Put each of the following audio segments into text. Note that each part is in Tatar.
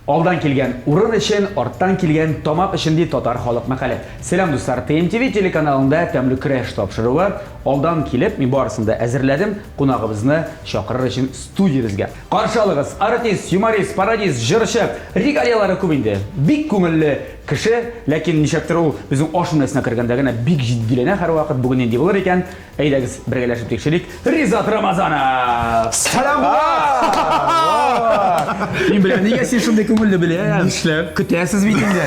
Алдан килгән урын өчен, арттан килгән тамак өчен ди татар халык мәкале. Сәлам дуслар, ТМТВ телеканалында Тәмле көрәш тапшыруы. Алдан килеп, мин барысын да әзерләдем, кунагыбызны чакырыр өчен студиябезгә. Каршы алыгыз, артист, юморист, пародист, җырчы, регалияләре күп инде. Бик күңелле кеше, ләкин нишләптер ул безнең аш бүлмәсенә кергәндә генә бик җитдиләнә һәрвакыт. Бүген нинди булыр икән? Әйдәгез, бергәләшеп тикшерик. Ризат Рамазанов! Сәлам! Мин беләм, нигә син шундый күңелле беләм? Нишләп? Көтәсез бит инде.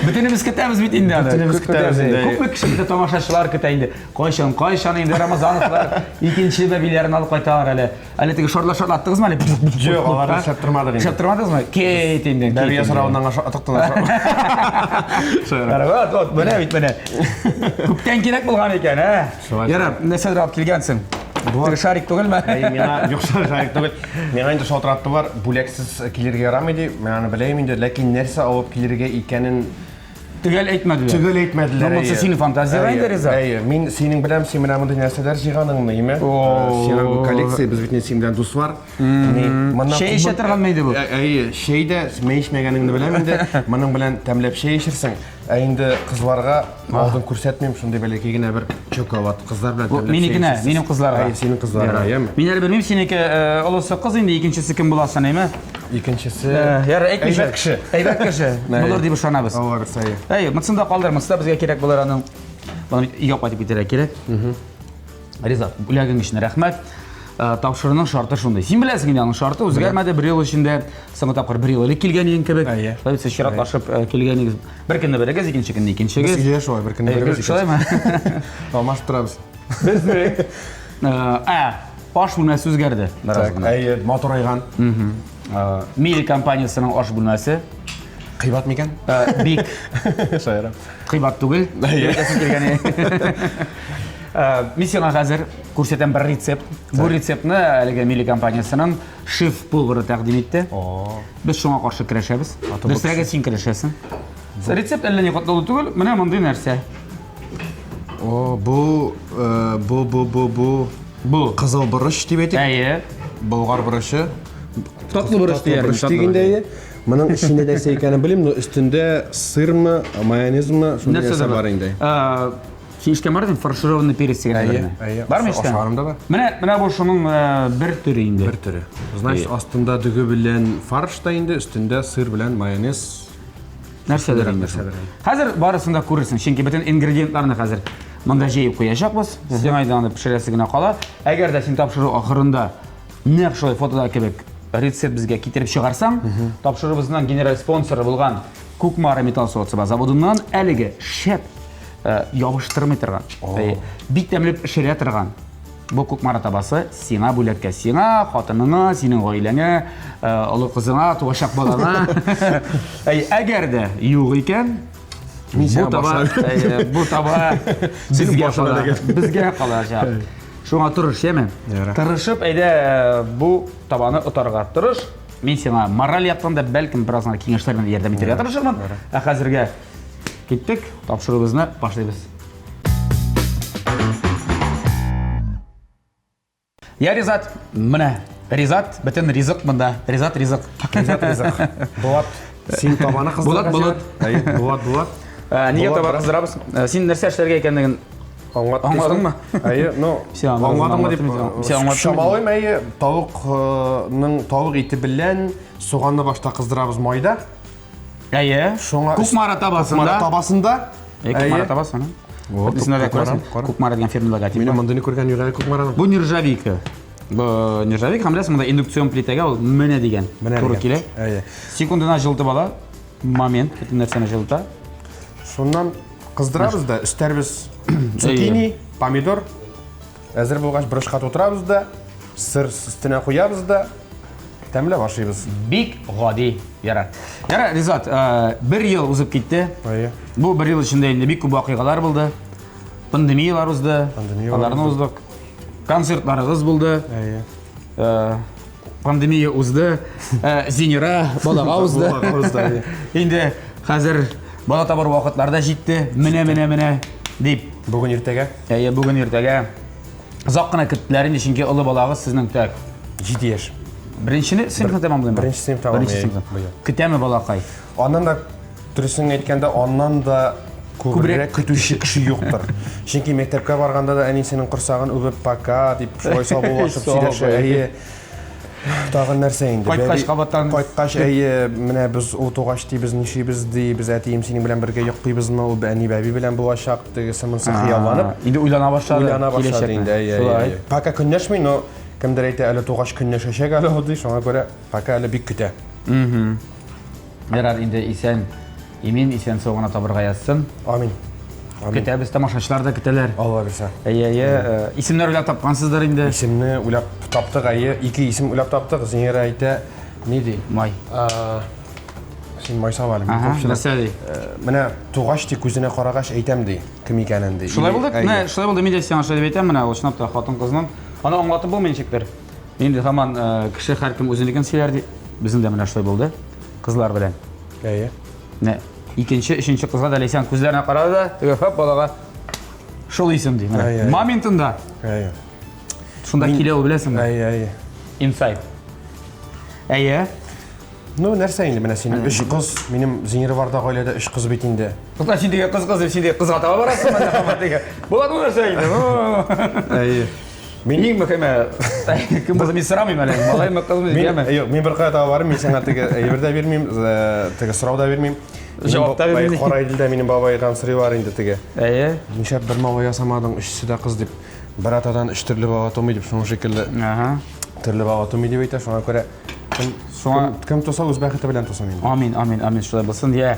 Бөтенебез көтәбез бит инде аны. Бөтенебез көтәбез инде. Күпме кеше көтә, тамашачылар көтә инде. Кайчан, кайчан инде Рамазановлар икенче бәбиләрен алып кайталар әле. Әле теге шарлар шарлаттыгызмы әле? Юк, аларны эшләп тормадык инде. Эшләп тормадыгызмы? Кит инде. Бәби соравыннан ашаттык та. Вот, вот, менә бит менә. Күптән кирәк булган икән, ә? Ярар, нәрсәдер алып килгәнсең? Теге шарик түгелме? Әй, миңа юк шарик түгел. Миңа инде шалтыраттылар, бүләксез килергә ярамый ди. Мин аны беләм инде, ләкин нәрсә алып килергә икәнен Төгәл әйтмәделәр. Төгәл әйтмәделәр. Ну, монысы синең фантазияң инде, Риза. Әйе, мин синең беләм, син менә мондый нәрсәләр җыйганыңны, име? Сиңа бу коллекция, без бит синең белән дуслар. Чәй эчә торган инде бу. Әйе, чәй дә, мин эчмәгәнеңне беләм инде. Моның белән тәмләп чәй эчерсең. Ә инде кызларга алдын күрсәтмим, шундый бәләкәй генә бер шоколад. Кызлар белән тәмләп. Минекенә, минем кызларга. Әйе, синең кызларга, яме. Мин әле белмим, синеке олысы кыз инде, икенчесе кем буласын, әйме? Икенчесе. Ярар, әйтмичә. Әйбәт кеше. Әйбәт кеше. Булыр дип ышанабыз. Алла бирсә. Әй, монысын да калдыр, монысы да безгә кирәк булыр аның. Моны өйгә кайтып китәргә кирәк. Ризат, бүләгең өчен рәхмәт. Тапшыруның шарты шундый. Син беләсең инде аның шарты үзгәрмәде. Бер ел эчендә соңгы тапкыр бер ел элек килгән идең кебек. Әйе. Шулай бит, чиратлашып килгән идегез. Бер көнне берегез, икенче көнне икенчегез. Без өйдә шулай, бер көнне берегез. Шулаймы? Алмашып торабыз. Безнең. Ә, аш бүлмәсе үзгәрде. Бераз гына. Әйе, матурайган. Мили компаниясенең аш бүлмәсе. Кыйбат микән? Бик. Шаярам. Кыйбат түгел. Әйе. Мин сиңа хәзер күрсәтәм бер рецепт. Бу рецептны әлеге Мили компаниясенең шеф повары тәкъдим итте. Без шуңа каршы көрәшәбез. Дөресрәге син көрәшәсең. Рецепт әллә ни катлаулы түгел, менә мондый нәрсә. О, бу, бу, бу, бу, бу. Бу. Кызыл борыч дип әйтик. Әйе. Болгар борычы. Татлы борыч дияр. Борыч дигәндә, моның эчендә нәрсә икәнен белмим, но өстендә сырмы, майонезмы, шундый нәрсә бар инде. Син ишеткән бар идең, фаршированный перец дигән Әйе, әйберне? әйе. Бармы ишеткән? Ашаганым да бар. Менә, менә бу шуның бер төре инде. Бер төре. Значит, астында дөге белән фарш та инде, өстендә сыр белән майонез. Нәрсәдер инде. Нәрсәдер. Хәзер барысын да күрерсең, чөнки бөтен ингредиентларны хәзер монда җыеп куячакбыз. Сиңа инде аны пешерәсе генә кала. Әгәр дә син тапшыру ахырында нәкъ шулай фотода кебек рецепт безгә китереп чыгарсаң, тапшыруыбызның генераль спонсоры булган Кукмара металл савыт-саба заводыннан әлеге шәп ябыштырмый торган, бик тәмле пешерә торган бу Кукмара табасы сиңа бүләккә, сиңа, хатыныңа, синең гаиләңә, олы кызыңа, туачак балаңа. Әгәр дә юк икән, бу таба, бу таба безгә кала, безгә калачак. Шуңа тырыш, яме? Тырышып, әйдә, бу табаны отарга тырыш. Мин сиңа мораль яктан да бәлкем бераз гына киңәшләр белән ярдәм итәргә тырышырмын. Ә хәзергә киттек, тапшыруыбызны башлыйбыз. Я Ризат, менә Ризат, бөтен ризык монда. Ризат ризык. Ризат ризык. Булат, син табаны кыздырырга. Булат, Булат. Әйе, Булат, Булат. Нигә таба кыздырабыз? Син нәрсә эшләргә икәнлеген аңладыңмы? Әйе, ну, аңладыңмы дип. Чамалыйм, әйе, тавыкның тавык ите белән суганны башта кыздырабыз майда. Әйе. Шуңа Кукмара табасында. Кукмара табасында. Кукмара табасы. Бөтенесендә дә күрәсең. Кукмара дигән фирма логотипы. Минем мондыйны күргән юк әле Кукмараның. Бу нержавейка. Бу нержавейка һәм беләсең, монда индукцион плитәгә ул менә дигән туры килә. Әйе. Секундына җылытып ала. Момент, бөтен нәрсәне җылыта. Шуннан кыздырабыз да, өстәрбез цукини, помидор. Әзер булгач, борычка тутырабыз да, сыр өстенә куябыз да, тәмләп ашыйбыз. Бик гади. Ярар. Ярар, Ризат, бер ел узып китте. Әйе. Бу бер ел эчендә инде бик күп вакыйгалар булды. Пандемиялар узды. Пандемиялар Аларны уздык. Концертларыгыз булды. Әйе. Пандемия узды. Зинира балага узды. Балага узды. Инде хәзер бала табар вакытлар да җитте. Менә, менә, менә дип. Бүген иртәгә. Әйе, бүген иртәгә. Озак кына көттеләр инде, чөнки олы балагыз сезнең так 7 яшь. Беренчене сыйныфны тәмамлыймы? Беренче сыйныф тәмамлый. Беренче сыйныф. Көтәме балакай? Аннан да дөресен әйткәндә, аннан да күбрәк көтүче кеше юктыр. Чөнки мәктәпкә барганда да әнисенең корсагын үбеп пока дип шулай саубуллашып сөйләшә. Әйе. Тагын нәрсә инде? Кайткач кабаттан. Кайткач, әйе, менә без ул тугач ди, без нишлибез ди, без әтием синең белән бергә йоклыйбызмы, ул әни бәби белән булачак, тегесе монысы хыялланып. Инде уйлана башлады. Уйлана башлады инде, әйе, әйе. Пока көнләшми, но кемдер әйтә, әле тугач көнләшәчәк әле ул ди, шуңа күрә пока әле бик көтә. Ярар, инде исән, имин, исән сау гына табырга язсын. Амин. Амин. Көтәбез, тамашачылар да көтәләр. Алла бирсә. Әйе, әйе. Э, исемнәр уйлап тапкансыздыр инде. Исемне уйлап таптык, әйе. Ике исем уйлап таптык. Зинира әйтә. Ни ди? Май. Син май сал әле. Ага, нәрсә ди? Э, менә тугач ди, күзенә карагач әйтәм ди, кем икәнен ди. Шулай булды? Менә шулай булды. Мин дә сиңа шулай дип әйтәм, менә ул чынлап та хатын-кызның. Аны аңлатып булмый ничектер. Инде һаман э, кеше һәркем үзенекен сөйләр ди. Безнең дә менә шулай булды. Кызлар белән. Әйе. Менә икенче, өченче кызга да Ләйсән күзләренә карады да, теге хоп балага шул исем ди. Менә моментында. Әйе. Шунда килә ул беләсеңме? Әйе, әйе. Инсайт. Әйе. Ну, нәрсә инде менә синең өч кыз, минем Зинироварда гаиләдә өч кыз бит инде. Тукта, син теге кыз кыз дип, син теге кызга таба барасың, менә һаман теге. Була бу нәрсә инде. Әйе. Мин иң мөһиме, кем булса мин сорамыйм әле, малаймы, кызмы, яме. Юк, мин беркая таба бармыйм, мин сиңа теге әйбер дә бирмим, теге сорау да бирмим. Җавап та бирмим. Кара Иделдә минем бабайдан сорыйлар инде теге. Әйе. Нишләп бер малай ясамадың, өчесе дә кыз дип. Бер атадан өч төрле бала тумый дип, шуның шикелле. Ага. Төрле бала тумый дип әйтә, шуңа күрә кем шуңа кем туса үз бәхете белән тусын инде. Амин, амин, амин, шулай булсын. Я.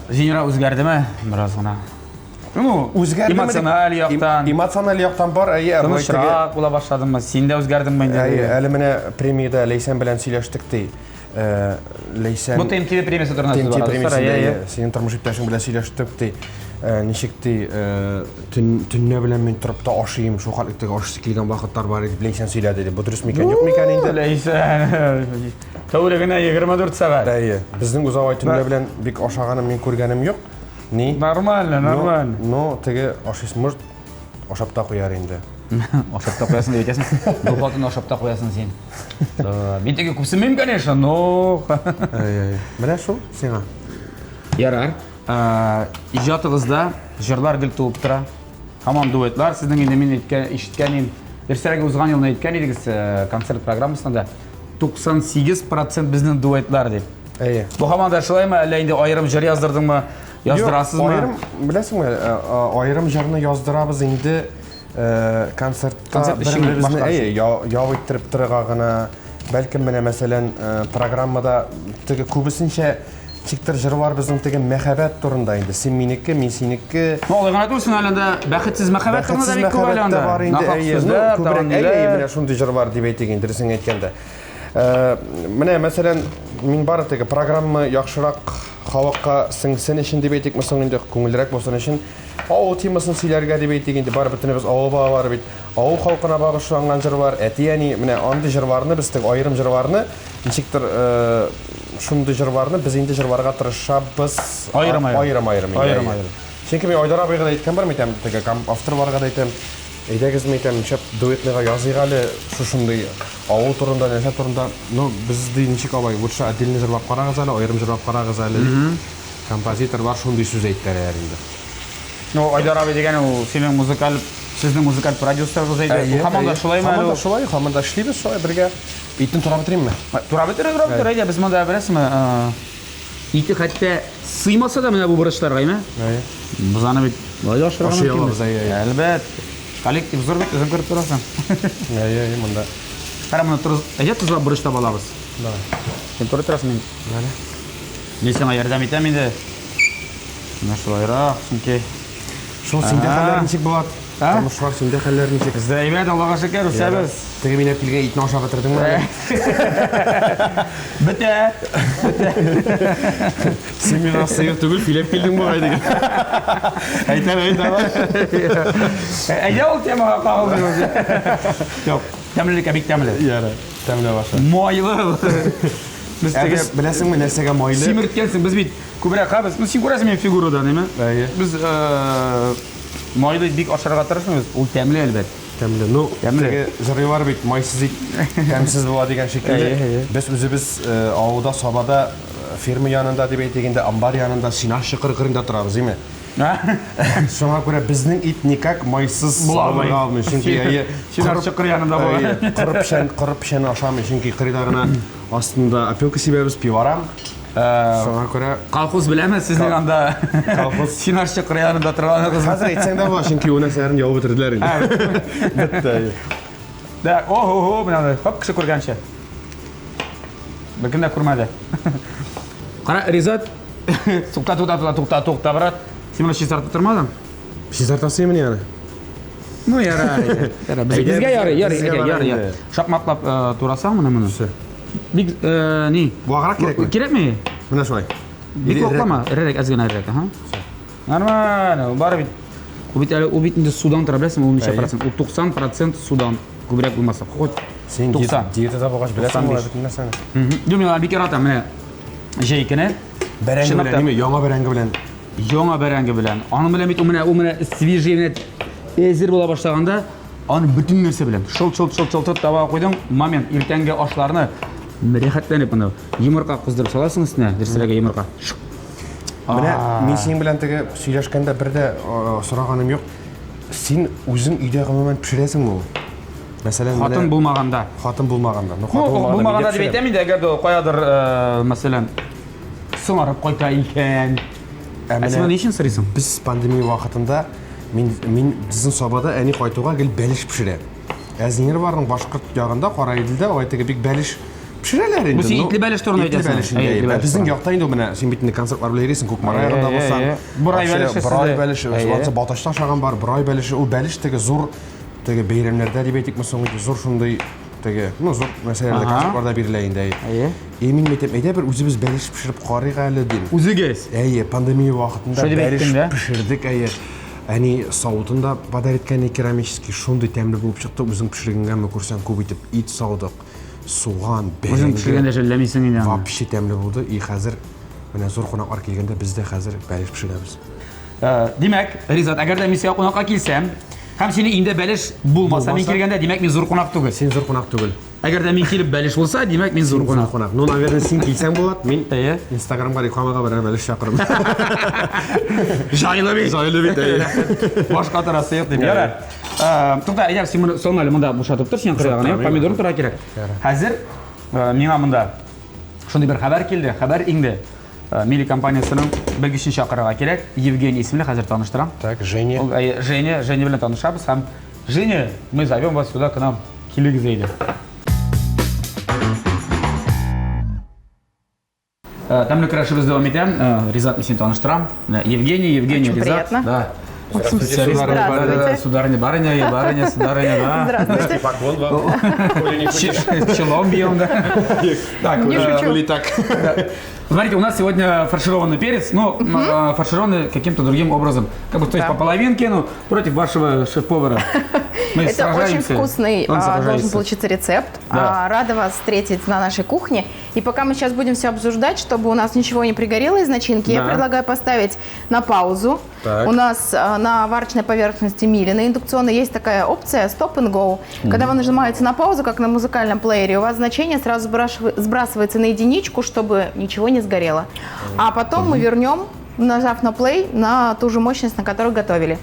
Зинира үзгәрдеме? Бераз гына. Ну, Үзгәрдеме дип- эмоциональ яктан. Эмоциональ яктан бар, әйе, ә болай теге- Тынычрак була башладыңмы? Син дә үзгәрдеңме инде? Әйе, әле менә премиядә Ләйсән белән сөйләштек ди. Э, Ләйсән Бу ТМТВ премиясе турында сүз TNT бара. дуслар, премиясендә, әйе, әйе. әйе, синең тормыш иптәшең белән сөйләштек ди. Э, ничек ди, э, төн, төнлә белән мин торып та ашыйм, шул хәтлек теге ашыйсы килгән вакытлар бар иде дип Ләйсән сөйләде ди. Бу дөрес микән, юк микән инде? Ләйсән. Тәүлегенә 24 сәгать. Әйе, безнең үз абай төнлә белән бик ашаганым мин күргәнем юк. Ни? Нормально, нормально. Но теге ашыйсы, может, ашап та куяр инде. Ашап та куясың дип әйтәсең. Бу хатын ашап та куясың син. Мин теге күпсенмим, конечно, но... Әй, әй. Менә шул сиңа. Ярар. Иҗатыгызда җырлар гел туып тора. Һаман дуэтлар. Сезнең инде мин әйткән, ишеткән идем. Дөресрәге узган елны әйткән идегез концерт программасында 98% безнең дуэтлар дип. Әйе. Бу һаман да шулаймы, әллә инде аерым җыр яздырдыңмы, яздырасызмы? Юк, аерым, беләсеңме, э, э, аерым җырны яздырабыз инде э, концертта Концерт өчен бер-беребезне башкарасың. әйе, ял иттереп торырга гына. Бәлкем менә мәсәлән, программада теге күбесенчә ничектер җырлар безнең теге мәхәббәт турында инде. Син минеке, мин синеке. Ну, алай гына түгел, син әле анда бәхетсез мәхәббәт турында да Бәхетсез бик күп әле мәхәббәт тә анда. бар инде, Нахак әйе. Ну, сүзләр, күбрәк, тагын әйе, ниләр. менә шундый җырлар дип әйтик инде, дөресен әйткәндә. Э, менә мәсәлән, мин бары теге программа яхшырак халыкка сеңсен өчен дип әйтикме соң инде, күңеллерәк булсын өчен авыл темасын сөйләргә дип әйтик инде, бар бөтенебез авыл балалары бит. Авыл халкына багышланган җырлар, әти-әни, менә андый җырларны без теге аерым җырларны ничектер э, шундый җырларны без инде җырларга тырышабыз. Аерым-аерым. Аерым-аерым. инде, Аерым-аерым. Чөнки мин Айдар абыйга да әйткән бар, әйтәм, теге авторларга да әйтәм, әйдәгез, мин әйтәм, шәп дуэтныйга языйк әле, шушындый авыл турында, нәрсә турында. Ну, без ди ничек алай, лучше отдельно җырлап карагыз әле, аерым җырлап карагыз әле дип. Композиторлар шундый сүз әйттеләр инде. Ну, Айдар абый дигән ул синең музыкаль, сезнең музыкаль продюсерыгыз әйде. Әйе, Һаман да әйе. шулаймы Һаман әле да ул? шулай, һаман да эшлибез шулай бергә. Итне турап бетеримме? Турап бетер, турап бетер, әйдә, без монда беләсеңме, ите хәтта сыймаса да менә бу бурычларга, әйме? Әйе. Без аны бит болай да ашырга Ашый мөмкинбез. алабыз, әйе, әйе. Әлбәт. Коллектив зур бит, үзең күреп торасың. Әйе, әйе, монда. Кара, моны тоз, әйдә тозлап борычлап алабыз. Давай. Син туры торасың мин. Әле. Мин сиңа ярдәм итәм инде. Менә шулайрак, чөнки Шул синдә хәлләр ничек була? А? Тормышлар синдә хәлләр ничек? Бездә әйбәт, Аллага шөкер, үсәбез. Теге мине килгән итне ашап бетердеңме әле? Бетә. Бетә. Син миңа сыер түгел, филеп килдең бугай диген. Әйтәм, әйтәм. Әйдә ул темага кагылмыйбыз. Юк, тәмлелеккә бик тәмле. Ярар, тәмле башы. Майлы. Без Ә теге без беләсеңме нәрсәгә майлы? Симерткәнсең, без бит күбрәк ха без. Ну син күрәсең минем фигурадан, әйме? Әйе. Без майлы бик ашарга тырышмыйбыз. Ул тәмле әлбәт. Тәмле. Ну, Тәмле. теге җырлыйлар бит, майсыз ит тәмсез була дигән шикелле. Әйе, әйе. Без үзебез авылда, Сабада, ферма янында дип әйтик инде, амбар янында, сенаж чокыры кырында торабыз, димме? Шуңа күрә безнең ит никак майсыз Була алмый. була алмый. Чөнки әйе, Сенаж чокыры янында була. Әйе, коры печән, коры печән ашамый, чөнки кырыйда гына астында опилка сибәбез, пиварам. Шуңа күрә Колхоз беләме сезнең анда? Колхоз. Сенаж чокыры янында торганыгызны. Хәзер әйтсәң дә була, чөнки ул нәрсәләрен ябып бетерделәр инде. Бетте. Әйе. Да, ого-го, менә анда, хоп, кеше күргәнче. Беркем дә күрмәде. Кара, Ризат, тукта, тукта, тукта, тукта, тукта, брат. Син моны чистартып тормадың? Чистартасыңмыни аны? Ну, ярар, ярар. Безгә ярый, ярый, ярый, ярый. Шакмаклап турасаң менә моны. Бик ни? Ваграк кирәкме? Кирәкме? Менә шулай. Бик ваклама, эрерәк, әз генә эрерәк, аһа. Нормально, бары бит. Ул бит әле, ул бит инде судан тора, беләсеңме, ул ничә процент? Ул 90 процент судан күбрәк булмаса. Хоть Син 90. диетада булгач беләсең 95. бөтен нәрсәне. Юк, мин аны бик яратам, менә җәй көне. Бәрәңге Чынлап белән, та. ниме, яңа бәрәңге белән. Яңа бәрәңге белән. Аның белән бит ул менә, ул менә свежий менә әзер була башлаганда, аны бөтен нәрсә белән шылт-шылт-шылт-шылт табага куйдың, момент, иртәнге ашларны рәхәтләнеп моны йомырка кыздырып саласың өстенә, дөресрәге йомырка. Менә мин синең белән теге сөйләшкәндә бер дә сораганым юк. Син үзең өйдә гомумән пешерәсеңме ул? Мәсәлән, Хатын булмаганда. Хатын булмаганда. Ну, Ну, хатын булмаганда, булмаганда дип әйтәм инде, әгәр дә ул каядыр, мәсәлән, соңарып кайта икән. Ә Ә син моны ни өчен сорыйсың? Без пандемия вакытында мин мин безнең Сабада әни кайтуга гел бәлеш пешерә. Ә Зиннурбарның башкорт ягында, Караиделдә алай теге бик бәлеш пешерәләр инде. Бу син Ну, итле бәлеш турында итле әйтәсең. бәлеш инде, Әйе, әйе. итле Ә бәлеш безнең турында. якта инде ул менә син бит инде концертлар белән йөрисең, Кукмара Әйе, ягында әйе, булсаң. әйе. Борай вообще, бәлеше Борай сездә. бәлеше, Әйе. ансы Баташта ашаган бар, борай бәлеше, ул бәлеш теге зур теге бәйрәмнәрдә дип әйтикме соң, зур шундый теге, ну, зур мәсьәләләрдә Ага. концертларда бирелә инде. Әйе. Әйе. И мин әйтәм, әйдә бер үзебез бәлеш пешереп карыйк әле дим. Үзегез. Әйе, пандемия вакытында Шулай дип бәлеш әйттең, да? пешердек, әйе. Әни савытын да подарить иткән керамический, шундый тәмле булып чыкты, үзең пешергәнгәме күрсәң, күп итеп ит салдык, суган, Үзең бәрәңге. пешергәндә жәлләмисең инде аны. Вообще тәмле булды. И хәзер менә зур кунаклар килгәндә без дә хәзер бәлеш пешерәбез. Димәк, Ризат, әгәр дә мин сиңа кунакка килсәм, һәм синең өеңдә бәлеш булмаса, мин Булмаса? килгәндә, димәк, мин зур кунак түгел. Син зур кунак түгел. Әгәр дә мин килеп бәлеш булса, димәк, мин зур Зур кунак. кунак. Ну, наверное, син килсәң булат, мин Әйе. Инстаграмга рекламага берәр бәлеш чакырам. Җайлы бит. Җайлы бит, әйе. Башка торасы юк дип. Ярар. Тукта, әйдә, син моны салма әле монда бушатып тор, син кырыягына, торам, помидор тора кирәк. Хәзер миңа монда шундый бер хәбәр килде, хәбәр иңде. Мили компаниясенең белгечен чакырырга кирәк. Евгений исемле, хәзер таныштырам. Так, Женя. Ул, әйе, Женя, Женя белән танышабыз һәм Женя, мы зовем вас сюда к нам. Килегез әйдә. Тәмле көрәшебез дәвам итә. Ризат, мин сине таныштырам. Менә Евгений, Евгений, Очень Ризат. приятно. Да. Здравствуйте, Сударыня, Здравствуйте. сударыня, барыня, барыня, сударыня, да. Здравствуйте. Поклон вам. Челом бьем, да. Так, Не шучу. Или так. Смотрите, у нас сегодня фаршированный перец, но фаршированный каким-то другим образом. Как бы, то есть Да. по половинке, ну, против вашего шеф-повара. Мы Это очень сражаемся. вкусный Он должен сражается. получиться рецепт. Да. Рада вас встретить на нашей кухне. И пока мы сейчас будем все обсуждать, чтобы у нас ничего не пригорело из начинки, я Да. предлагаю поставить на паузу. Так. У нас на варочной поверхности Мили, на индукционной есть такая опция Stop and Go. Когда вы нажимаете на паузу, как на музыкальном плеере, у вас значение сразу сбрасывается на единичку, чтобы ничего не сгорело. А потом мы вернем, нажав на play, на ту же мощность, на которую готовили.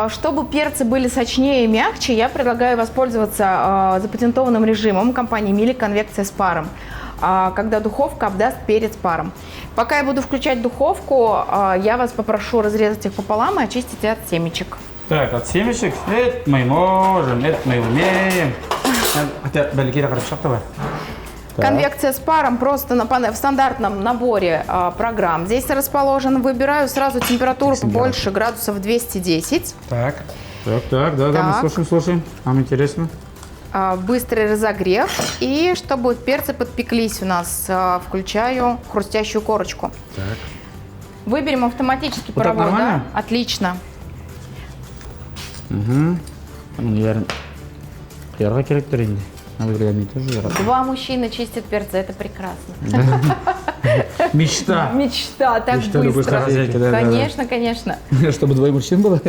Чтобы перцы были сочнее и мягче, я предлагаю воспользоваться запатентованным режимом компании Мили «Конвекция с паром», когда духовка обдаст перец паром. Пока я буду включать духовку, я вас попрошу разрезать их пополам и очистить от семечек. Так, от семечек, это мы можем, это мы умеем. Хотя, бәлки карап чык давай. Конвекция с паром просто в стандартном наборе программ здесь расположен. Выбираю сразу температуру побольше, градусов 210. Так. Так, так, да, да, мы Так. слушаем, слушаем. Нам интересно. Быстрый разогрев. И чтобы перцы подпеклись у нас, включаю хрустящую корочку. Так. Выберем автоматически Вот так паровой, да? нормально? Отлично. Наверное, кыярга кирәктер инде. Надо мне тоже ярат. Два мужчины чистят перцы, это прекрасно. Мечта. Мечта, так Мечта любой быстро. хозяйки, да, да, да. Конечно, конечно. Чтобы двое мужчин было?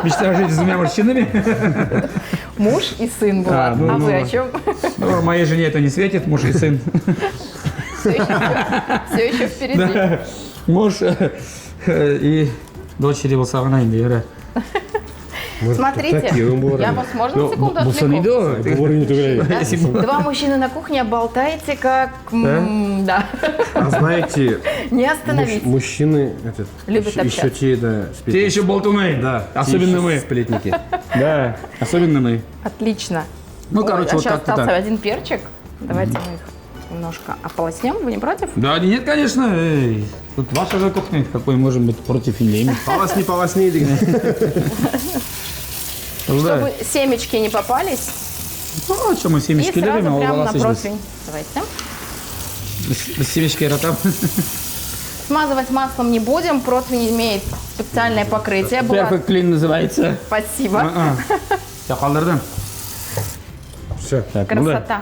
Мечта жить с двумя мужчинами? Муж и сын А, Булат. ну, А ну. вы о чем? Ну, моей жене это не светит, муж и сын. Все еще впереди. Да. Муж и дочери булса инде, ярар. Смотрите, я вас можно на секунду отвлеку? Булыр Два мужчины на кухне, болтаете как... Да. А знаете, Не остановить. мужчины этот, Любят еще, еще общаться. те, да, сплетники. Те еще болтуны. Да, те Особенно еще мы. Сплетники. Да, особенно мы. Отлично. Ну, Ой, короче, а вот сейчас как-то остался так. один перчик. Давайте мы их немножко ополоснем. Вы не против? Да, нет, конечно. Эй, тут ваша же кухня, какой можем быть против или именно. Полосни, полосни. Да. Чтобы семечки не попались. Ну, а что мы И семечки сразу любим, а прямо на волосы противень. Давайте. Семечки ротам. Смазывать маслом не будем. Противень имеет специальное покрытие. Булат, Perfect Clean называется. спасибо. Я калдырдым. Все. Так, ну да. Красота.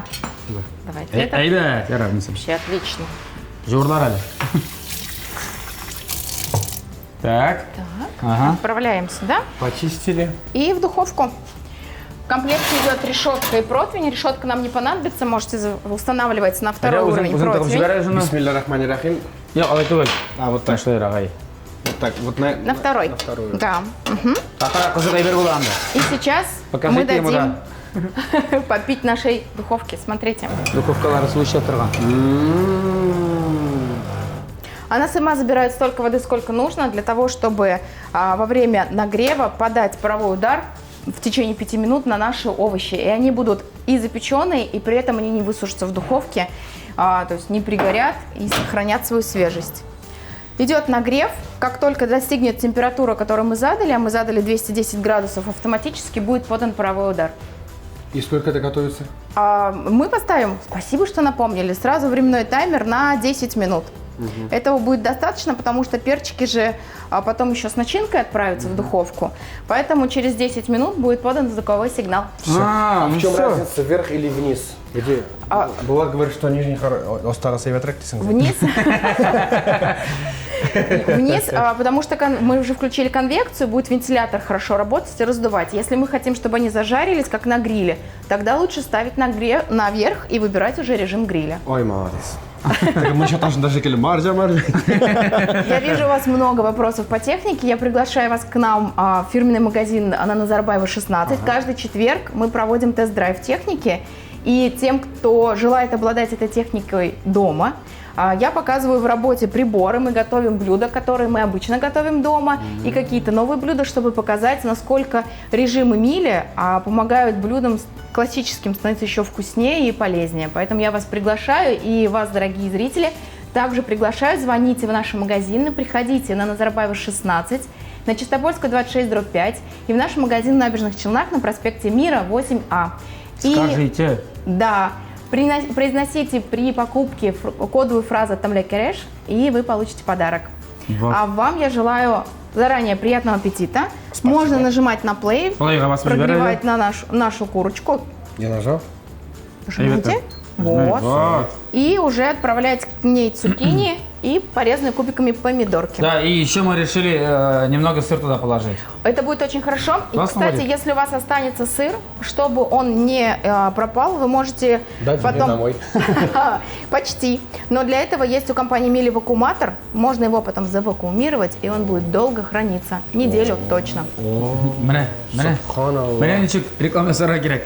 Давайте. Это Әйбәт, ярар, мисал. вообще отлично. Җырлар әле. Так. Ага. Отправляем сюда. Почистили. И в духовку. В комплекте идет решетка и противень. Решетка нам не понадобится. Можете устанавливать на второй уровень Үзең тыгып противень. җибәрә шуны. Бисмилла рахмани рахим. Юк, алай түгел. А, вот так. Шулай агай. Вот так. Вот на, На второй. На вторую. Да. Такая кызык әйбер була анда. И сейчас Покажите мы ему, дадим попить нашей духовке. Смотрите. Духовкалары су эчә торган. Она сама забирает столько воды, сколько нужно, для того, чтобы во время нагрева подать паровой удар в течение 5 минут на наши овощи. И они будут и запеченные, и при этом они не высушатся в духовке, то есть не пригорят и сохранят свою свежесть. Идет нагрев. Как только достигнет температура, которую мы задали, а мы задали 210 градусов, автоматически будет подан паровой удар. И сколько это готовится? Мы поставим, спасибо, что напомнили, сразу временной таймер на 10 минут. Этого будет достаточно, потому что перчики же потом еще с начинкой отправятся в духовку. Поэтому через 10 минут будет подан звуковой сигнал. А, ну В чем всё. разница, вверх или вниз? Где? Булат говорит, что нижний Остагы әйбәтрәк дисең. Вниз. Вниз, потому что мы уже включили конвекцию, будет вентилятор хорошо работать и раздувать. Если мы хотим, чтобы они зажарились, как на гриле, тогда лучше ставить наверх и выбирать уже режим гриля. Ой, молодец. Так, мы еще тоже даже келем. Маржа, маржа. Я вижу у вас много вопросов по технике. Я приглашаю вас к нам в фирменный магазин на Назарбаева 16. Каждый четверг мы проводим тест-драйв техники. И тем, кто желает обладать этой техникой дома, я показываю в работе приборы, мы готовим блюда, которые мы обычно готовим дома, и какие-то новые блюда, чтобы показать, насколько режимы Мили помогают блюдам классическим становиться еще вкуснее и полезнее. Поэтому я вас приглашаю, и вас, дорогие зрители, также приглашаю. Звоните в наши магазины, приходите на Назарбаева 16, на Чистопольскую 26/5 и в наш магазин в Набережных Челнах на проспекте Мира 8А. И, Скажите. да, произносите при покупке кодовую фразу «Тамля Кереш», и вы получите подарок. Вот. А вам я желаю заранее приятного аппетита. Спасибо. Можно нажимать на плей, Плей, вас прогревать на нашу курочку. Я нажал. Нажимайте. Вот. Вот. И уже отправлять к ней цукини и порезанные кубиками помидорки. Да, и еще мы решили немного сыр туда положить. Это будет очень хорошо. И, Классно кстати, будет. если у вас останется сыр, чтобы он не пропал, вы можете Дать мне потом... домой. Почти. Но для этого есть у компании Мили вакууматор. Можно его потом завакуумировать, и он будет долго храниться. Неделю точно. Менә, менә. Субханаллах. Менә ничек реклама ясарга кирәк.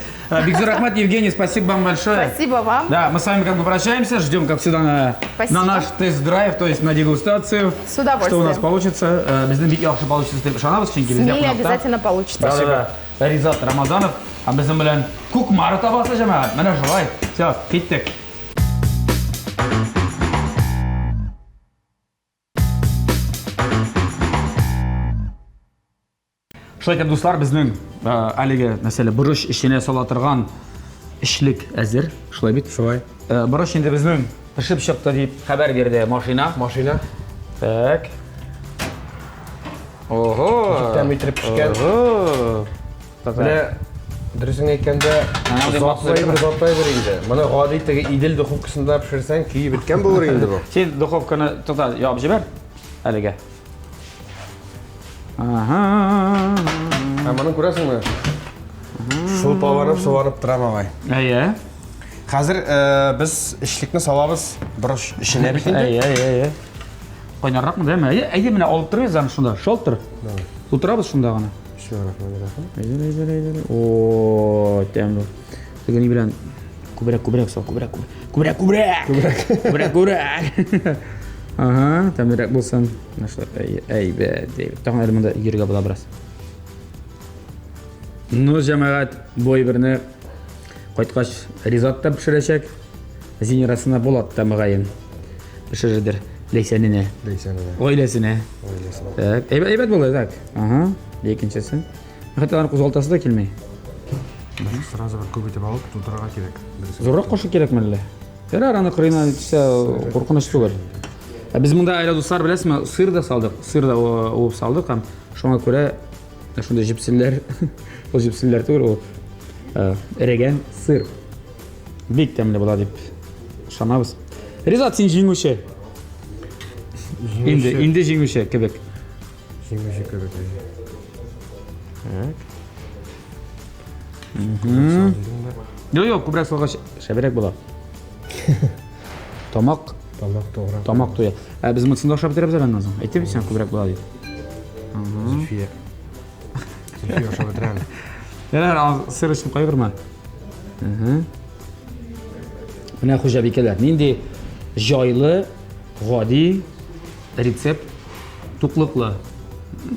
Бик зур рәхмәт, Евгений, спасибо вам большое. Спасибо вам. Да, мы с вами как бы прощаемся, ждем, как всегда, на наш тест-драйв, то есть на дегустацию. С удовольствием. Что у нас получится. Безнең бик яхшы получится дип ышанабыз, чөнки С бездә Мили кунакта. обязательно получится. Да, да, да. Ризат Рамазанов, а безнең белән Кукмара табасы җәмәгать. Менә шулай. Все, киттек. Шулай итеп, дуслар, безнең әлеге мәсәлә борыч эченә сала торган эчлек әзер. Шулай бит? Шулай. Борыч инде безнең пешеп чыкты дип хәбәр бирде машина. Машина. Так. Ого! Тәм итеп пешкән. Ого! Менә Дөресен әйткәндә, затлы әйбер, затлы әйбер инде. Моны гади теге Идел духовкасында пешерсәң, көеп беткән булыр инде бу. Син духовканы тукта, ябып җибәр әлегә. Ага. Ә моны күрәсеңме? Шулпаланып, суланып тора малай. Әйе. Хәзер э, без эчлекне салабыз борыч эченә бит инде. Әйе, әйе, әйе. Кайнарракмы, дәме? Әйе, әйе, менә алып торыйбыз аны шунда. Шалтыр. Тутырабыз шунда гына. Әйдә, әйдә, әйдә. О, тәмле. Теге ни белән күбрәк, күбрәк сал, күбрәк, күбрәк. Күбрәк, күбрәк. Күбрәк, күбрәк. Ага, тәмлерәк булсын. Менә шулай. Әйбәт, әйбәт. Тагын әле монда йөрергә була бераз. Ну, җәмәгать, бу әйберне кайткач Ризат та пешерәчәк. Зинирасына Булат та мөгаен пешерердер. Ләйсәненә. Ләйсәненә. Гаиләсенә. Гаиләсенә. Так, әйбәт, әйбәт булды, так. Ага, икенчесе. Хәтта аны кузгалтасы да килми. Сразу бер күп итеп алып тутырырга кирәк. Зуррак кашык кирәкме әллә? Ярар, аны кырыена төшсә куркыныч түгел. Ә без монда әле дуслар беләсезме, сыр да салдык, сыр да уып салдык һәм шуңа күрә шундый җепселләр, ул җепселләр түгел, ул эрегән сыр. Бик тәмле була дип ышанабыз. Ризат, син җиңүче. Инде, инде җиңүче кебек. Җиңүче кебек. Так. Юк, юк, күбрәк салгач шәбрәк була. Тамак, тамак тугры. Тамак туя. Ә без монысын да ашап бетерәбез әле аннан соң. Әйтеп син күбрәк була дип. Зөлфия. Зөлфия ашап бетерә әле. Ярар, сыр өчен кайгырма. Менә хуҗабикәләр, нинди җайлы, гади рецепт, туклыклы.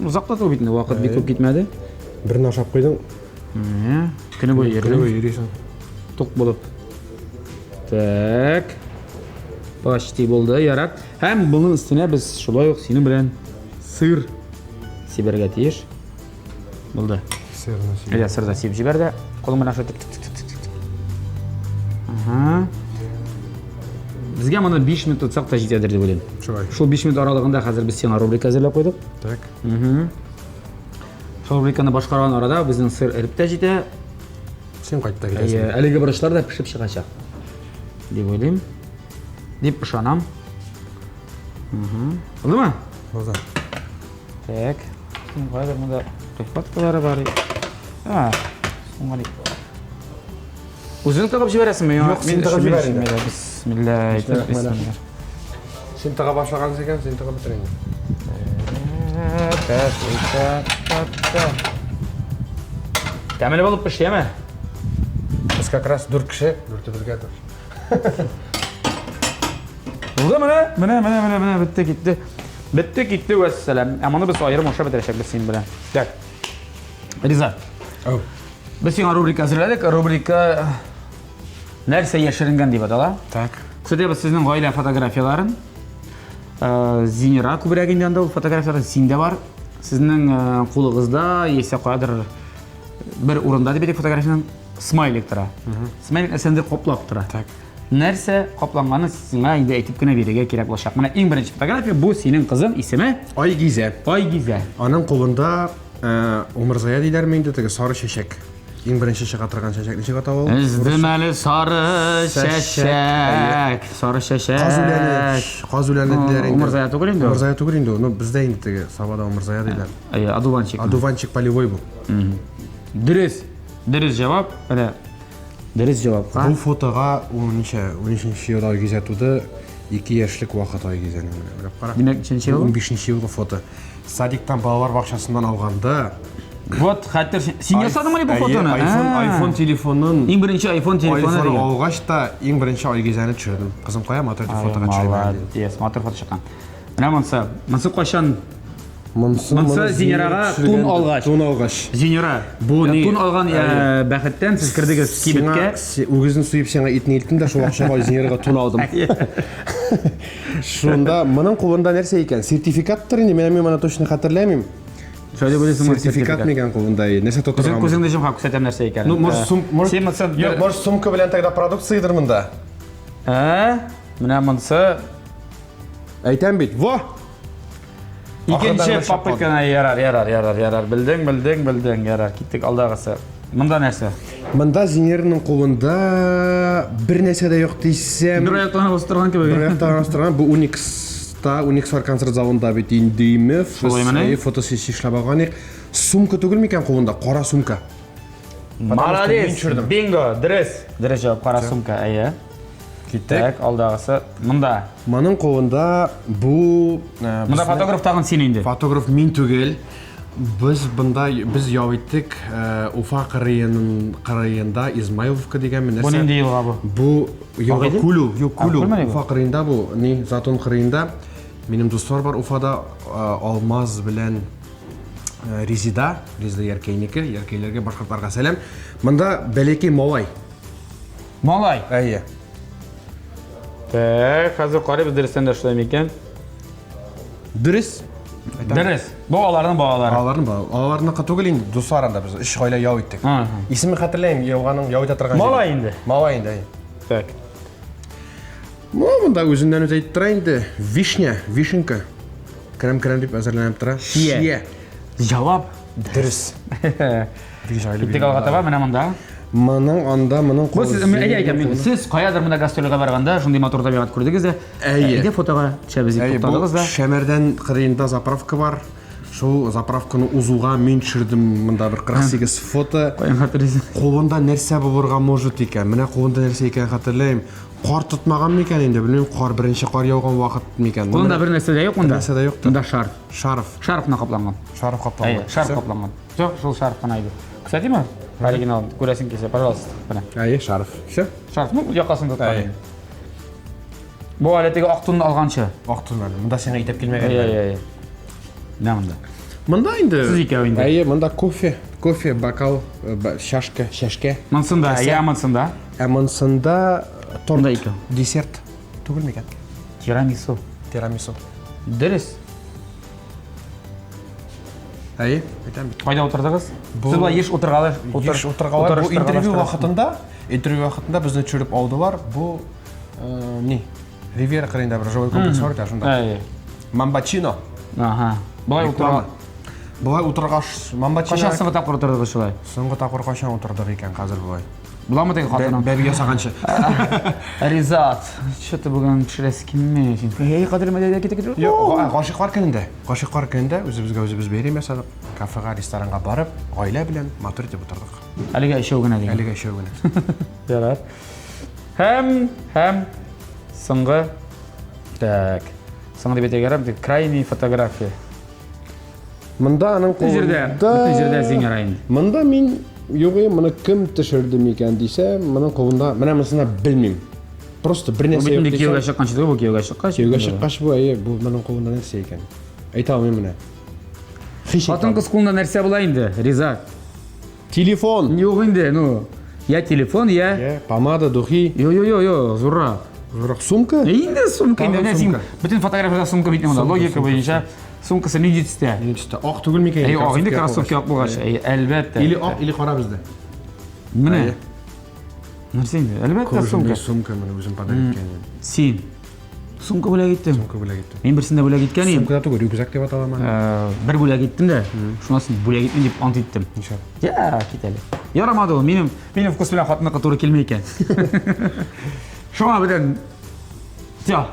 Озак та түгел бит инде, вакыт бик күп китмәде. Берне ашап куйдың. Көне буе йөрдең. Көне буе йөрисең. Тук булып. Так. Почти булды, ярар. Һәм моның өстенә без шулай ук синең белән сыр сибәргә тиеш. Булды. Сырны сиб. Әйдә, сыр да сибеп җибәр дә. Кулың белән шулай тик тик тик тик. Ага. Безгә моны 5 минут тотсак та җитәдер дип уйлыйм. Шулай. Шул 5 минут аралыгында хәзер без сиңа рубрика әзерләп куйдык. Так. Угу. Шул рубриканы башкарган арада безнең сыр эреп тә җитә. Син кайтып та китәсең. Әйе, әлеге борычлар да пешеп чыгачак. Дип уйлыйм. Дип ышанам. Угу. Булдымы? Булды. Так. Кайдыр монда прихваткалары бар. А, уңай. Үзең тыгып җибәрәсеңме? Юк, син тыгып җибәр инде. Бисмилла, бисмилла. Син тыга башлагансың икән, син тыгып бетер инде. Тәмле булып пешәме? Без как раз дүрт кеше, дүртебезгә тор. Булды менә, менә, менә, менә, менә, бетте китте. Бетте китте вәссәлам. Ә моны без аерым ашап бетерәчәкбез синең белән. Так. Риза. Ау. Без сиңа рубрика әзерләдек. Рубрика Нәрсә яшеренгән дип атала. Так. Күрсәтәбез сезнең гаилә фотографияләрен. Э, Зинира күбрәк инде анда ул фотографияләр синдә бар. Сезнең э, кулыгызда яисә каядыр бер урында дип әйтик фотографиянең смайлик тора. Смайлик нәрсәндер каплап тора. Так. Нәрсә капланганын сиңа инде әйтеп кенә бирергә кирәк булачак. Менә иң беренче фотография бу синең кызың исеме Айгизә. Айгизә. Аның кулында э, умырзая диләрме инде теге сары чәчәк. Иң беренче чыга торган чәчәк ничек атала ул? Өздем әле сары чәчәк. Сары чәчәк. Каз үләне, каз үләне диләр инде. Умырзая түгел инде. Умырзая түгел инде. Ну, бездә инде теге Сабада умырзая диләр. Әйе, одуванчик. Одуванчик полевой бу. Дөрес. Дөрес җавап. Менә дөрес җавапка. Бу фотога ул ничә, 13 елда Айгизә туды. 2 яшьлек вакыт Айгизәнең менә. Белеп кара. Димәк, ничәнче ел? 15 елгы фото. Садиктан балалар бакчасыннан алганда. Вот, хәтер син ясадыңмыни бу фотоны? iPhone, iPhone телефонын. Иң беренче iPhone телефоны. iPhone алгач та иң беренче Айгизәне төшердем. Кызым кая матур итеп фотога төшереп. Молодец, матур фото чыккан. Менә монысы. Монысы кайчан? Монысы Монысы Зинирага тун алгач. Тун алгач. Зинира, бу ни? Тун алган э, бәхеттән сез кердегез кибеткә. Үгезне суеп сиңа итне илттем дә шул акчага Зинирага тун алдым. Шунда моның кулында нәрсә икән? Сертификаттыр инде, менә мин моны точно хәтерләмим. Шулай дип уйлыйсыңмы? Сертификат микән кулында? Нәрсә тотырган? Күзеңне йом һәм күрсәтәм нәрсә икәнен. Ну, может, сум, может, Син монысы Юк, может, сумка белән тогда продукциядер монда. Ә? Менә монысы Әйтәм бит, во! Икенче попытканы ярар, ярар, ярар, ярар. Белдең, белдең, белдең, ярар. Киттек алдагысы. Монда нәрсә? Монда Зинерның кулында бер нәрсә дә юк дисәм. Бер аяктан басып торган кебек. Бер аяктан басып торган. Бу Уникста, Уникс концерт залында бит инде. Шулай Фотосессия эшләп алган идек. Сумка түгел микән кулында? Кара сумка. Молодец. Бинго, дөрес. Дөрес җавап, кара сумка, әйе. Киттек. Так, алдагысы монда. Моның кулында бу Монда фотограф тагын син инде. Фотограф мин түгел. Без бында без ял иттек Уфа кырыеның кырыенда Измайловка дигән нәрсә. Бу нинди елга бу? Бу елга Күл ул, юк, Күл ул. Уфа кырыенда бу, ни, Затон кырыенда. Минем дуслар бар Уфада, Алмаз белән Резида, Резида Яркәйнеке, Яркәйләргә, башкортларга сәлам. Монда бәләкәй малай. Малай? Әйе. Так, хәзер карыйбыз, дөрестән дә шулай микән? Дөрес. Дөрес. Бу аларның балалары. Аларның балалары. Аларныкы түгел инде, дуслар анда без өч гаилә ял иттек. Исемен хәтерләмим, елганың ял итә торган. Малай инде. Малай инде, әйе. Так. Ну, монда үзеннән үзе әйтеп тора инде. Вишня, вишенка. Керәм-керәм дип әзерләнеп тора. Чия. Җавап дөрес. Киттек алга таба, менә монда. Моның анда, моның Бу сез, әйдә әйтәм мин. Сез каядыр монда гастрольгә барганда шундый матур табигать күрдегез дә. Әйе. Әйдә фотога төшәбез дип туктадыгыз да. Шәмәрдән кырыенда заправка бар. Шул заправканы узуга мин төшердем монда бер 48 фото. Каян хәтерлисең? Кулында нәрсә булырга может икән? Менә кулында нәрсә икәнен хәтерләмим. Кар тотмаган микән инде, белмим, кар беренче кар яуган вакыт микән? Кулында бер нәрсә дә юк монда. Бер нәрсә дә юк. Монда шарф. Шарф. Шарф кына капланган. Шарф капланган. Әйе, шарф капланган. Все, шул шарф кына иде. Күрсәтимме? Оригиналын күрәсең килсә, пожалуйста. Менә. Әйе, шарф. Все. Шарф, ну, якасын тоткан. Әйе. Бу әле теге ак тунны алганчы. Ак тун әле. Монда сиңа итеп килмәгән. Әйе, әйе, әйе. Менә монда. Монда инде. Сез икәү инде. Әйе, монда кофе, кофе, бокал, чашка, чәшкә. Монсында, әйе, монсында. Ә монсында торт, Монда икәү. десерт түгел микән? Тирамису. Тирамису. Дөрес. Әйе, әйтәм бит. Кайда утырдыгыз? Сез болай еш утыргалаш, утыр, Еш утыргалар. Бу интервью вакытында, интервью вакытында безне төшереп алдылар. Бу ни? Ривьера кырыенда бер жилой комплекс бар икән шунда. Әйе. Мамбачино. Ага. Болай утырга. Болай утыргач, Мамбачино. Кайчан соңгы тапкыр утырдыгыз шулай? Соңгы тапкыр кайчан утырдык икән хәзер болай? Буламы теге хатының? Бәби ясаганчы. Ризат, что-то бүген төшерәсе килми. Эй, кадерлем, әйдә, китә, китә. Юк, гашыйклар көнендә. Гашыйклар көнендә үзебезгә үзебез бәйрәм ясадык. Кафега, ресторанга барып, гаилә белән матур итеп утырдык. Әлегә өчәү генә дигән. Әлегә өчәү генә. Ярар. Һәм, һәм соңгы так. Соңгы дип әйтергә ярар, крайний фотография. Монда аның кулында. Җирдә, бөтен җирдә Зиңера инде. Монда мин югый, моны кем төшерде микән дисә, моның кулында, менә монысына белмим. Просто бер нәрсә юк. Бу кияүгә чыкканчы түгел, бу кияүгә чыккач. Кияүгә чыккач бу, әйе, бу моның кулында нәрсә икән? Әйтә алмыйм менә. Хатын-кыз кулында нәрсә була инде, Риза? Телефон. Юк инде, ну. Я телефон, я. Я помада, духи. Йо, йо, йо, йо, зуррак. Зуррак сумка? Инде сумка инде. Менә син бөтен фотографиядә сумка бит монда. Логика буенча сумкасы нинди төстә? Нинди төстә? Ак түгел микән? Әй, ак инде кроссовки ак булгач. Әй, әлбәттә. Или ак, или кара бездә. Менә. Нәрсә инде? Әлбәттә сумка. Сумка менә үзем подарить иткән. Син Сумка бүләк иттем. Сумка бүләк иттем. Мин берсен дә бүләк иткән идем. Сумка да түгел, рюкзак дип атала ма? Бер бүләк иттем дә, шуннан соң бүләк итмим дип ант иттем. Ничә? Я, кит әле. Ярамады ул, минем минем вкус белән хатынныкы туры килми икән. Шуңа белән Всё.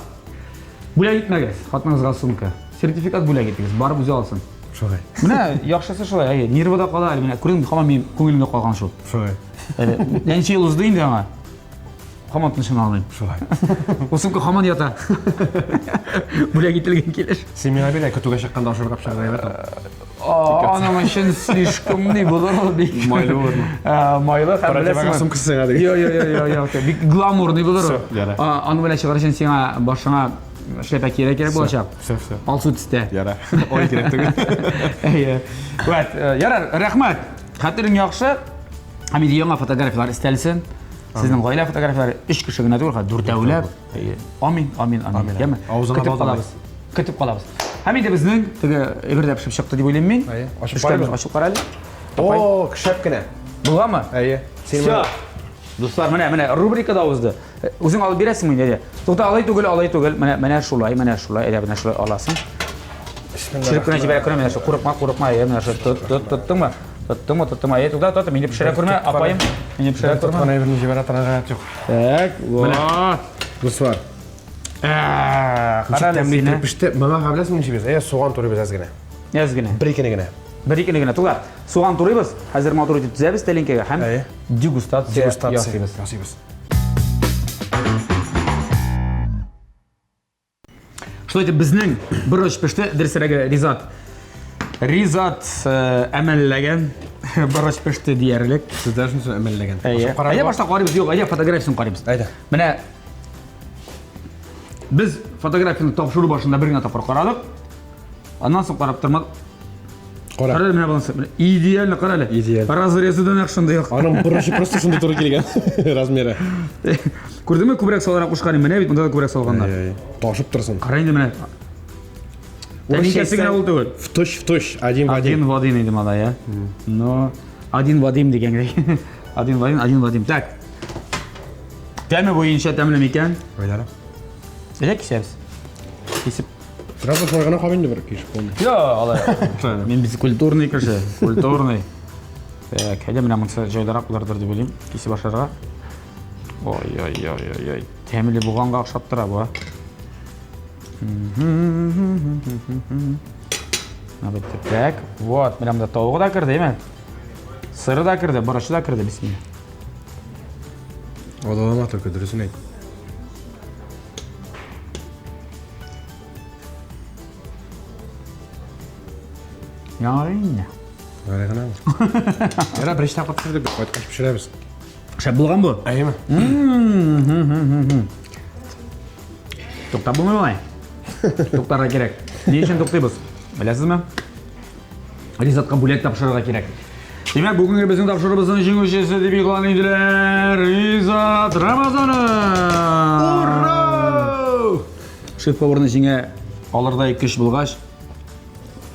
Бүләк итмәгез хатыныгызга сумка. Сертификат бүләк итегез, барып үзе алсын. Шулай. Менә яхшысы шулай, әйе, нервыда кала әле менә күрдеңме, һаман минем күңелемдә калган шул. Шулай. Әле ничә ел узды инде аңа. Һаман тынышына алмыйм. Шулай. Ул сумка һаман ята. Бүләк ителгән килеш. Син миңа бир, көтүгә чыкканда ашырга пешерергә әйбәт. Аның өчен слишком ни булыр ул бик. Майлы булырмы? Майлы һәм беләсеңме? Сумкасы сиңа дигән. Йо, йо, йо, йо, йо. Бик гламурный булыр ул. Аны белән чыгар өчен сиңа башыңа шляпа кияргә кирәк булачак. Все, все. Алсу төстә. Яра. Ой, кирәк түгел. Әйе. Вәт, ярар, рәхмәт. Хәтерең яхшы. Һәм инде яңа фотографияләр өстәлсен. Сезнең гаилә фотографияләре өч кеше генә түгел, хәтта дүртәүләп. Амин, амин, амин. Яме? Авызыңа Көтеп калабыз. Көтеп калабыз. Һәм инде безнең теге әйбер дә пешеп чыкты дип уйлыйм мин. Әйе. Ачып карыйбыз. Ачып кара әле. О, шәп кенә. Буламы? Әйе. Всё. Дуслар, менә, менә рубрика да узды. Үзең алып бирәсеңме инде? Тукта, алай түгел, алай түгел. Менә, менә шулай, менә шулай, әйдә, менә шулай аласың. Төшереп кенә җибәрә күрә, менә шул. Курыкма, курыкма, әйдә, менә шулай тот, тот, тоттыңмы? Тоттым, тоттым. Әйе, тукта, тот, мине пешерә күрмә, апаем. Мине пешерә күрмә. Тоткан әйберне җибәрә торырга юк. Так, вот. Дуслар. Кара әле Тәмле сине. итеп пеште. Моңа беләсеңме ничек без? Әйе, суган турыйбыз әз генә. Әз генә. Бер икене генә. Бер икене генә. Тукта, суган турыйбыз. Хәзер матур итеп тезәбез тәлинкәгә һәм Әйе. дегустация Дегустация ясыйбыз. Ясыйбыз. Шулай итеп безнең борыч пеште, дөресрәге Ризат. Ризат әмәлләгән борыч пеште диярлек. Сездә шунысы әмәлләгән. Әйе. Әйдә башта карыйбыз, юк, әйдә фотографиясен карыйбыз. Әйдә. Менә без фотографияне тапшыру башында бер генә тапкыр карадык. Аннан соң карап тормадык. Кара. Кара әле менә монысы. Менә Идеально кара әле. Идеаль. Разрезы да нәкъ шундый ук. Аның борычы просто шундый туры килгән размеры. Күрдеңме, күбрәк салырак кушкан. Менә бит монда да күбрәк салганнар. Әйе, әйе. Ташып торсын. Кара инде менә. Тәлинкәсе генә ул түгел. В точь в точь, один в один. Один в один иде малай, ә. Но один в один дигәнгә. Один в один, один в один. Так. Тәме буенча тәмле микән? Әйдә. Әйдә кисәбез. Кисеп. Сразу шулай гына кабы инде бер кишеп булмый. Йо, алай. Мин бит культурный кеше, культурный. Так, әйдә менә монысы җайлырак булырдыр дип уйлыйм. Кисеп ашарга. Ой-ой-ой-ой-ой. Тәмле булганга охшап тора бу. а. Надо так. Вот, менә монда тавыгы да керде, әйме? Сыры да керде, борычы да керде, бисмилла. Одалама только дөресен әйт. Ярый инде. Ярый гына. Яра беренче тапкыр пешердек, без кайткач пешерәбез. Шәп булган бу. Әйеме? Туктап булмый болай. Туктарга кирәк. Ни өчен туктыйбыз? Беләсезме? Ризатка бүләк тапшырырга кирәк. Димәк, бүгенге безнең тапшыруыбызның җиңүчесе дип игълан ителә Ризат Рамазанов. Ура! Шеф-поварны җиңә алырдай көч булгач,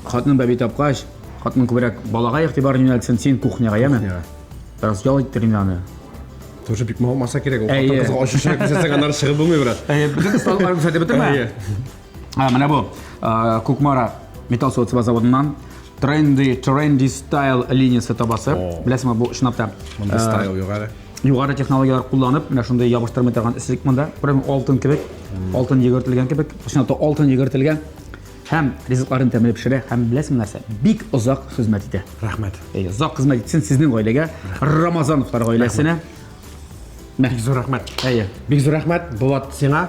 хатынын бәби тапкач, хатының күбрәк балага игътибарын юнәлтсен, син кухняга, яме? Кухняга. Бераз ял иттер инде аны. Тоже бик мавыкмаса кирәк. Ул Әйе. хатын-кызга ачы чырак күрсәтсәң, аннары чыгып булмый, брат. Әйе, бөтен осталыкларын күрсәтеп бетермә. Әйе. А, менә бу Кукмара металл савыт-саба заводыннан Trendy, Trendy Style линиясе табасы. Беләсеңме, бу чынлап та Монда стайл юк әле. югары технологияләр кулланып, менә шундый ябыштырмый торган эслек монда. Прям алтын кебек, алтын йөгертелгән кебек. Чынлап та алтын йөгертелгән. Һәм ризыкларын тәмле пешерә, һәм беләсеңме нәрсә? Бик озак хезмәт итә. Рәхмәт. Әйе, озак хезмәт итсен сезнең гаиләгә, Рамазановлар гаиләсенә. Бик зур рәхмәт. Әйе. Бик зур рәхмәт, Булат, сиңа.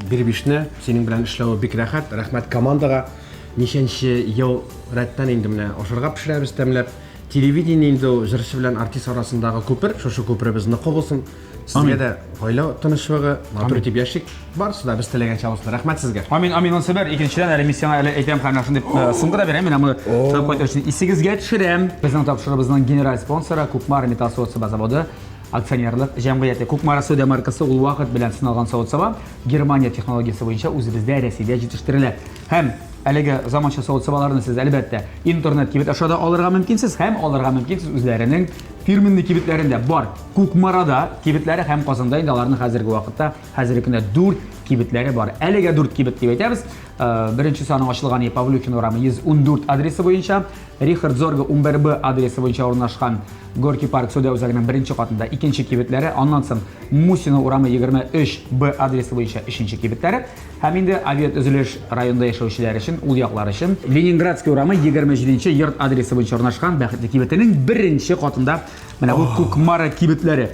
Бирбишне синең белән эшләве бик рәхәт. Рәхмәт командага. Ничәнче ел рәттән инде менә ашарга пешерәбез тәмләп. Телевидение инде ул җырчы белән артист арасындагы күпер. Шушы күперебез ныклы булсын. Сезгә дә гаилә тынычлыгы, матур итеп яшик. Барысы да без теләгәнчә булсын. Рәхмәт сезгә. Амин, амин, онсы бер. Икенчедән әле мин сиңа әле әйтәм һәм шундый сумка да бирәм. Мин аны сорап кайтыр өчен исегезгә төшерәм. Безнең тапшыруыбызның генераль спонсоры Кукмара металл савыт-саба заводы акционерлык җәмгыяте. Кукмара сәүдә маркасы ул вакыт белән сыналган савыт-саба Германия технологиясе буенча үзебездә Рәсәйдә җитештерелә. Һәм әлеге заманча савыт-сабаларны сез әлбәттә интернет кибет аша да алырга мөмкинсез һәм алырга мөмкинсез үзләренең фирменный кибетләрендә бар. Кукмарада кибетләре һәм Казанда инде аларның хәзерге вакытта, хәзерге көндә 4 кибетләре бар. Әлегә 4 кибет дип әйтәбез. Беренче саны ачылган Павлюхин урамы 114 адресы буенча, Рихард Зорге 11Б адресы буенча урнашкан Горький парк сәүдә үзәгенең беренче катында икенче кибетләре, аннан соң Мусина урамы 23Б адресы буенча өченче кибетләре һәм инде авиатөзелеш районында яшәүчеләр өчен, ул яклар өчен Ленинградский урамы 27 йорт адресы буенча урнашкан Бәхетле кибетенең беренче катында менә бу Кукмара кибетләре.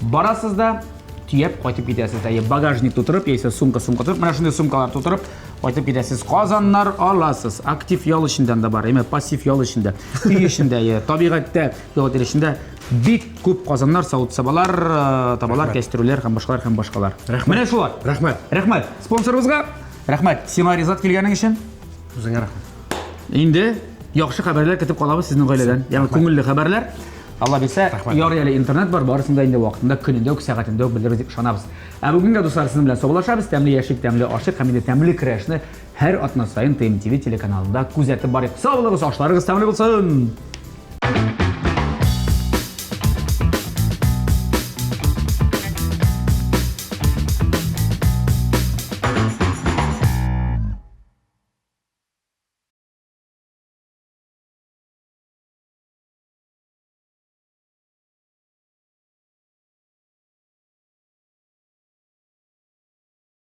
Барасыз да төяп кайтып китәсез. Әйе, багажник тутырып, яисә сумка-сумка тутырып, менә шундый сумкалар тутырып кайтып китәсез. Казаннар аласыз. Актив ял эчендә дә бар, әйме, пассив ял эчендә, өй эчендә, әйе, табигатьтә ял итәр эчендә бик күп казаннар, савыт-сабалар, табалар, кәстрүләр һәм башкалар һәм башкалар. Рәхмәт. Менә шулар. Рәхмәт. Рәхмәт спонсорыбызга. Рәхмәт сиңа, Ризат, килгәнең өчен. Үзеңә рәхмәт. Инде яхшы хәбәрләр көтеп калабыз сезнең гаиләдән. Ягъни күңелле хәбәрләр. Алла бирсә, ярый әле интернет бар, барысын да инде вакытында, көнендә үк, сәгатендә үк белербез дип ышанабыз. Ә бүгенгә, дуслар, сезнең белән саубуллашабыз. Тәмле яшик, тәмле ашык һәм инде тәмле көрәшне һәр атна саен ТМТВ телеканалында күзәтеп барыйк. Сау булыгыз, ашларыгыз тәмле булсын!